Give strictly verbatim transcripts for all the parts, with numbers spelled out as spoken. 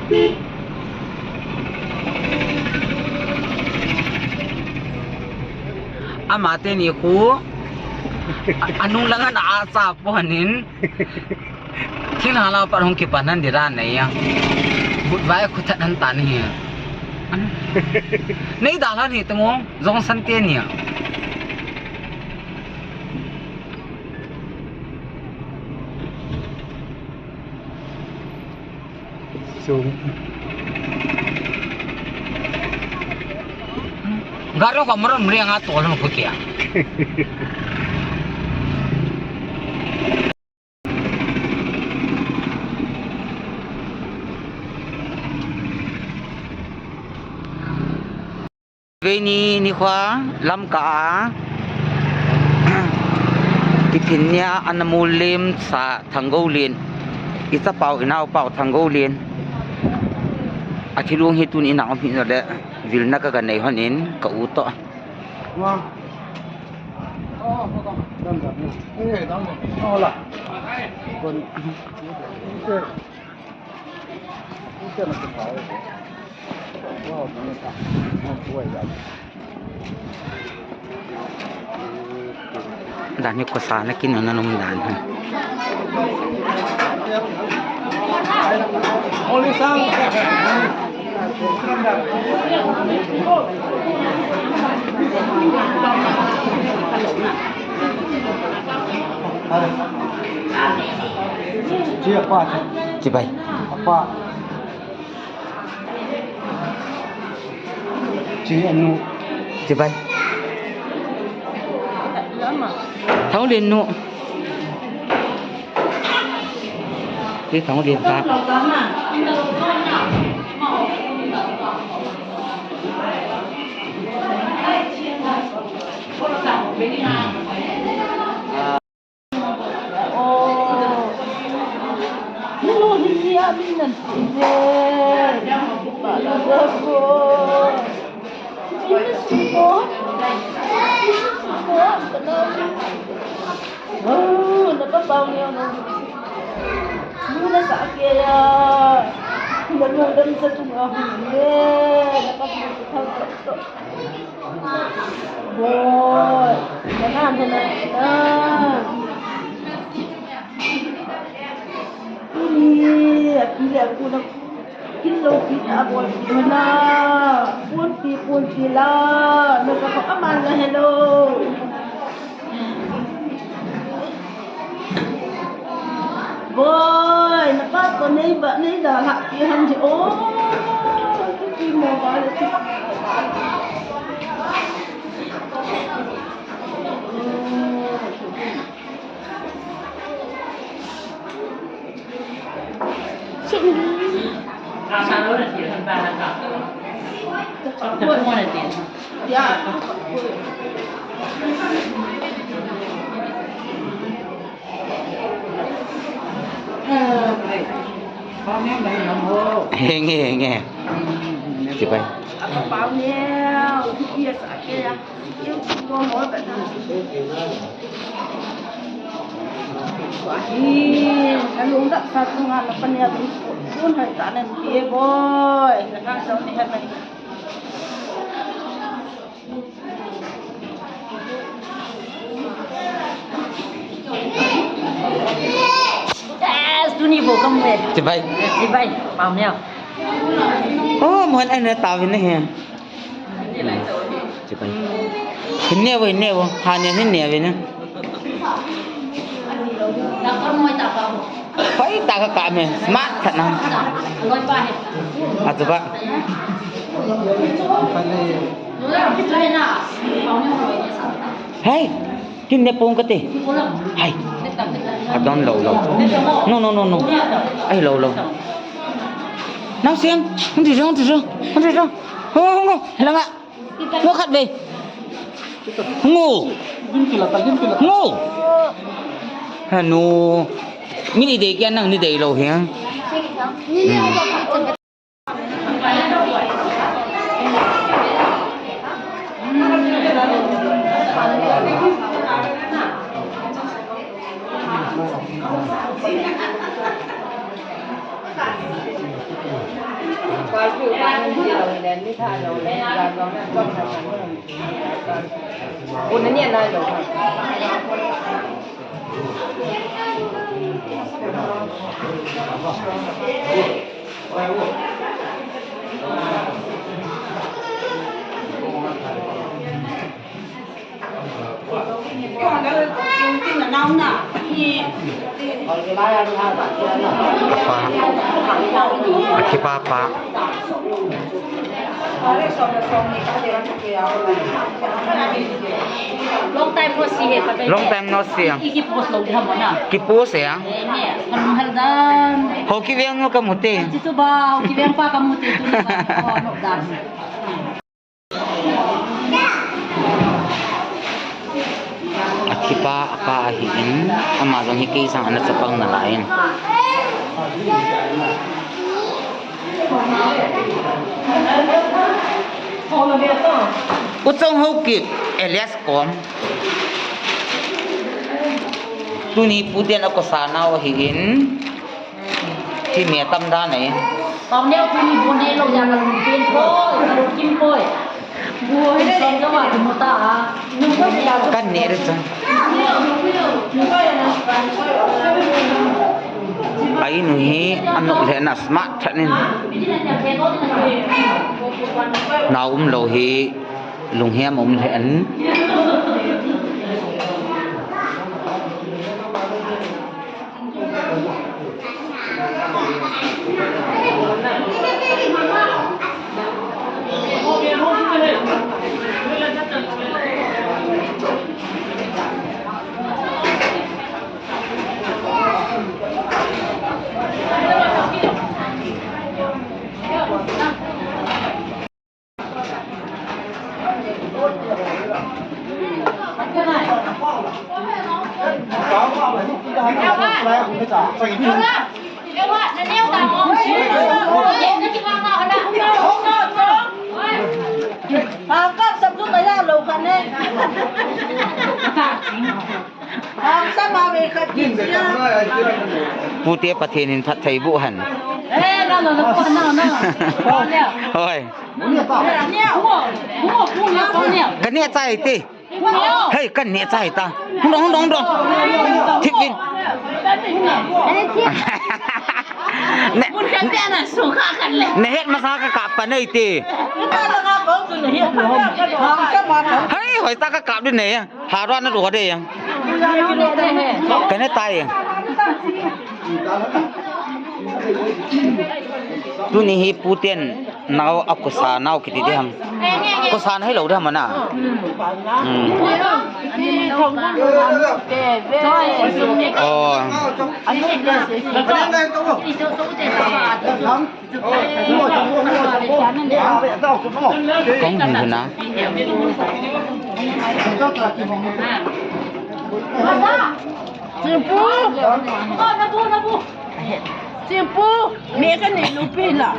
Ama teni khu, a, anung langa na a cha ponin. Thin hala pat hung kipan han dira nei ya. But vai khu that han tan hi. Nei da la ni tengong, jong san teni ya. Sung. Garo ka maram ri anga tol hon khu kia. Veini nikho a Lamka a kithin nia ana mu lim sa Thanggoulen, i chapau i naopau Thanggoulen. A thilung hi tun i na um hi le vilna ka ga nei hon in ka u to. Dan hi khosa na kin na num dan hi. Chibai. Chi anu. Chibai. Thanggoulen nu. Chi Thanggoulen ta. Boi, na na na na na. Ui, a pi le a pu na kin lo pi ta boi pi na. Pun pi, pun pi la. Na sa ko aman la hello. Boi, na pa ko nei ba, nei da ha pi han ji o. Pi mo ba le. Henge, henge. Chibai. Yes, tuni bo kam le. Chibai. Chibai, pam ya. Oh, mon ai na ta vin he. Chibai. Hinne bo, hinne bo. Ha ne, hinne bo ne. Hoi ta ka ka me, smart khat na. A tu ba. Hey, kin ne pong ka te. Hey. A don lo lo. No, no, no, no. Ai lo lo. Nang siang, hung ti jong, ti jong, hung ti jong. Ho, ho, ho. Langa. Ngo khat ve. Ngo. Ngo. Hanu. Ni ni dei kia nang ni dei lo hiang. Apa? Akipa apa? Long time no see, eh, Patay. Long time no see, ah. Iki post lo di hamona. Ki post, eh, ah. Eh, ne, kan hal dan. Ho ki veng no kamu te. Chitu ba, ho ki veng pa kamu te, tu ni ba, ho no dan. Akipa apa ahin, ama jong hi kei sang ana chapang nalai in. U Chong Haokip, alias Kom. Tuni Pu Ten a kosa nau ahin. Ti me tam dan e. Pau neo tuni bu nei lo ya ka lungpen poi, ka lungkim poi. Bu hoi le lo ma tu mu ta a. Kan ne re chan. Ai nu hi anop le na smart tha nin. Na um lo hi lunghem um le an. Pu Te Pathen in phatthei boh hen. Hoi. Ka neh chai te. Hei, ka neh chai ta. Hung dong, hung dong, hung dong. Thip in. Ne, ne het masa ka kap pa nei te. Hei, hoi ta ka kap di nei. Harua na ro de yang. Ka ne tai. Tuni hi Pu Ten nau a kosa nau kiti di ham. Kosa na hi lo di ham na. Hmm. Oh. Kong hin hin na. Simpu. Simpu. Me ka ne lupi la.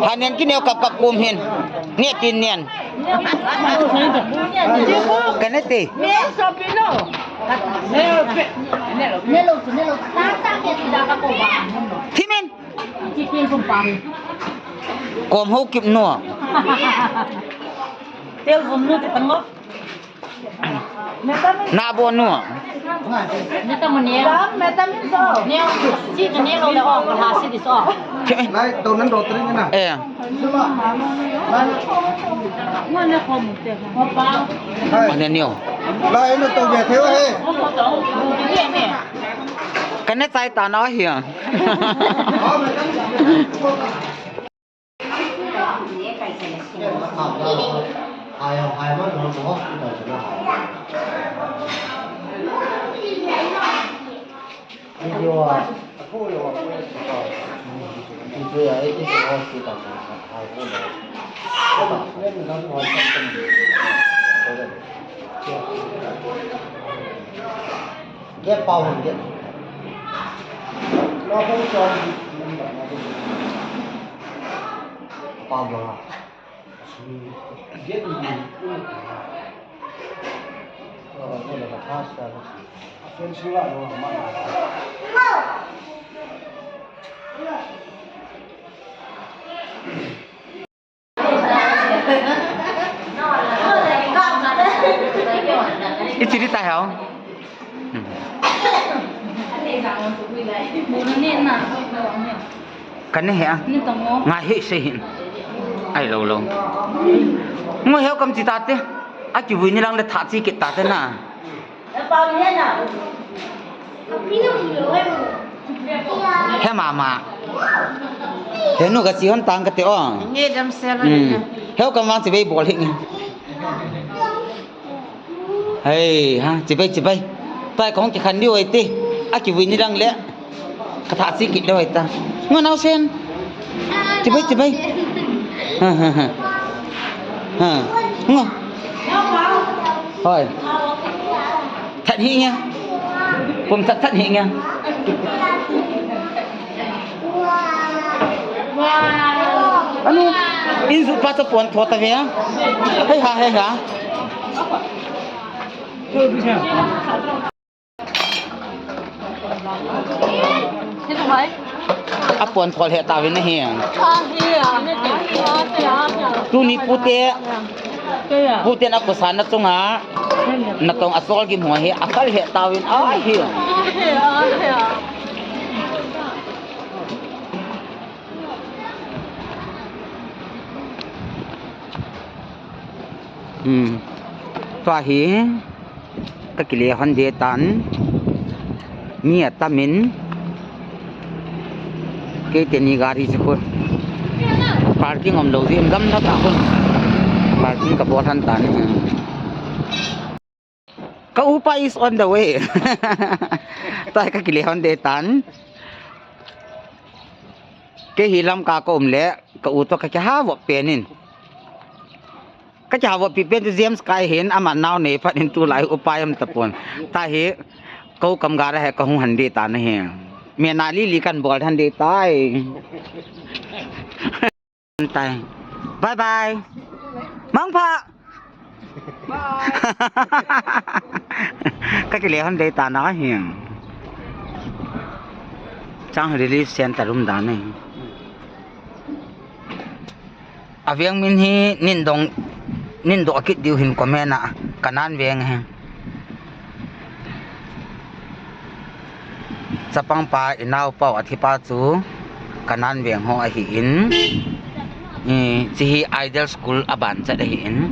Hanen ki neo kap kap kum hin. Ne tin nen. Simpu. Ka ne te. Me so pi lo. Thimin. Kom Haokip nu. Tel vum nu te tang lo. Na bo nu. Ne ta mo ne. Tam, me tam in so. Ne, si ka ne lo le o, ka ha si di so. Lai, to nan do tring na. Eh. Mo ne ko mu te. Mo pa. Hai. Mo ne neo. Lai, no to be theo he. Ka ne chai ta na hi. Get power, get. Power. Ri ta heo. Ka ne he a. Nga he se hin. Ai lo lo. Ngo heo kam chi ta te. A kivui ni lang le tha chi kit ta te na. He mama. He nu ka chi hon tang ka te o. Nge dam sel. Heo kam vang chi bei bol hi nge. Hei, ha, chibai, chibai. Pai kong ki khan diu ai ti. A kivui ni lang le. Ka tha chi kit diu ai ta. Ngo nau sen. Chibai, chibai. Ha, ha, ha. Ha. Ngo. Hoi. That hi nge. Pum that that hi nge. Anu, in su pa to pon tho ta ve. Hei ha, hei ha. A pon tho le ta ve na hi. Tuni pute. Pute na ko sa na chunga. Na tong a sol ki mo hi a kal he ta ve a hi. Hmm. Tua hi ka kile hon de tan. Mi a tamin. Kei teni gari chu khu. Parking om lo jin gam na ta khu. Parking ka bol han tan. Ka upa is on the way. Tua ka kile hon de tan. Kei hi lam ka ka um le, ka u to ka kiha vop pen in. Ka kiha vop pi pen tu James kai hin, ama nau nei phat in tu lai upa yam tapon. Ta hi, ko kam gara he ka hung han de ta na hi. Me na li li kan bol han de tai. Tai. Bye bye. Mangpha. Ka kile hon de ta na hi. Chang relief center um dan hi. A veng min hi nin dong, nin do kit diu hin comment a, Kanan veng hi. Chapang pa, i nau pau, a thi pa chu Kanan veng ho ahi in. I, chi hi Idol School a ban chat ahi in.